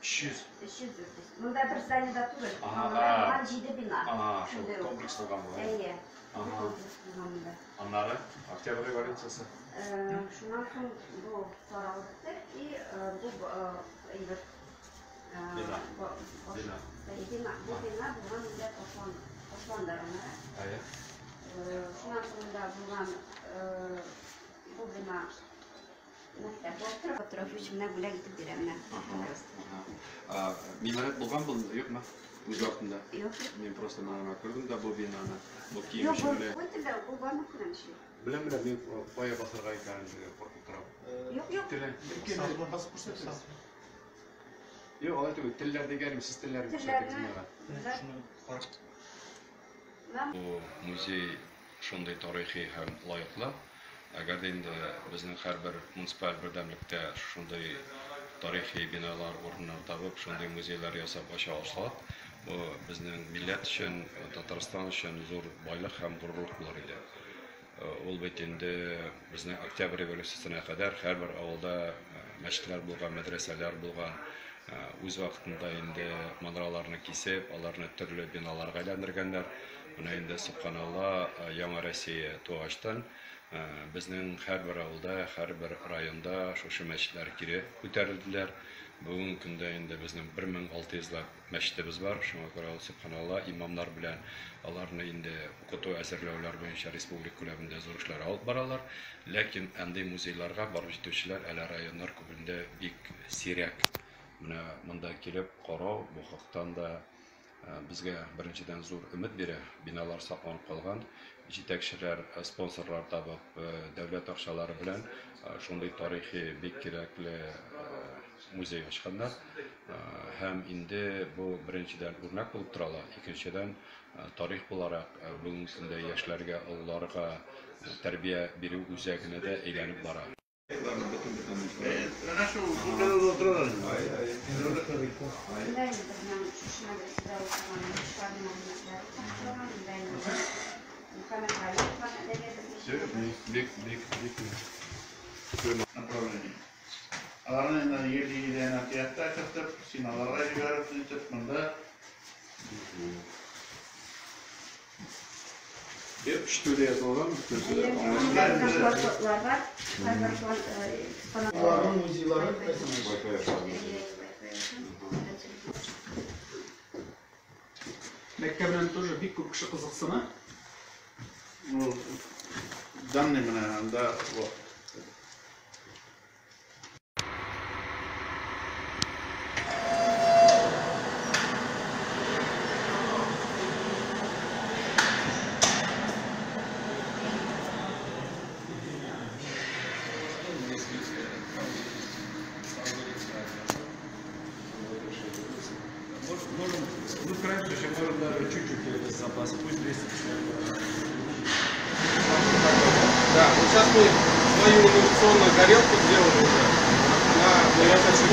300. 300 400. Монда бер зданиедә түгел. Монда булган 7 бина. Шул комплекс булган бу. Әйе. Комплекс булган монда. Аннары Октябрь революциясе. Шуннан соң бу таралып бетте и бу әйбер бина. Бина. Бина. Бу бина булган инде ташланды аннары. Әйе. Шуннан соң монда булган бу бина мәктәп булып тора. Трофич менә бүләк итеп бирә менә. Минарет булган бу, юкмы? Үз вакытында. Юк. Мин просто менә күрдем дә бу бинаны. Бу кием Юк, бу эчендә. бу телдә бу бармак белән эшли. Беләм, беләм, мин кая басарга икәнен куркып торам. Юк, юк. Теле. Басып күрсәтегез. Юк, алай түгел. Телләр дигәнем, сез телләрне күрсәтегез миңа. Бу музей шундый тарихи һәм лаеклы. Әгәр дә инде безнең һәрбер муниципаль бердәмлектә шундый тарихи биналар урыннар табып, шундый музейлар ясап ача алсак, бу безнең милләт өчен, Татарстан өчен зур байлык һәм горурлык булыр иде. Ул бит инде безнең Октябрь революциясенә кадәр һәрбер авылда мәчетләр булган, мәдрәсәләр булган. Үз вакытында инде манараларны кисеп, аларны төрле биналарга әйләндергәннәр. Менә инде субханалла, яңа Россия тугачтан безнең һәрбер авылда, һәрбер районда шушы мәчетләр кире күтәрелделәр. Бүгенге көндә инде безнең 1600 ләп мәчетебез бар. Шуңа күрә ул субханалла имамнар белән аларны инде укыту әзерләүләр буенча республика күләмендә зур эшләр алып баралар. Ләкин андый музейларга барып җитүчеләр әле районнар күбендә бик сирәк. Менә монда килеп карау бу хактан да безгә беренчедән зур өмет бирә. Биналар сакланып калган, җитәкчеләр, спонсорлар табып, дәүләт акчалары белән шундый тарихи бик кирәкле музей ачканнар. Һәм инде бу беренчедән үрнәк булып тора ала, икенчедән тарих буларак бүгенге көндә яшьләргә, олыларга тәрбия бирү үзәгенә дә әйләнеп бара. Менә шул күлдә утыралар. Монда инде безнең шушы мәдрәсәдә укыган укучыларның мәгълүматлары сакланган. Монда инде Мөхәммәд Галиевның әдәбият белгече. Бик, бик, бик. Направление. Аларны инде ел-елдән отрядта кертеп, синаларга җибәреп, нитеп монда. Бер өч телдә язылган, бөтен сүзләр Планшетлар бар. Һәрбер экспонат. Аларның музейлары кайсы? Мәккә белән тоже бик күп кеше кызыксына. Ну, данный менә анда вот. Можем, ну, в крайнем случае, можем даже чуть-чуть без запаса, пусть 250. Да, вот сейчас мы свою индукционную горелку сделали уже. Она, но я хочу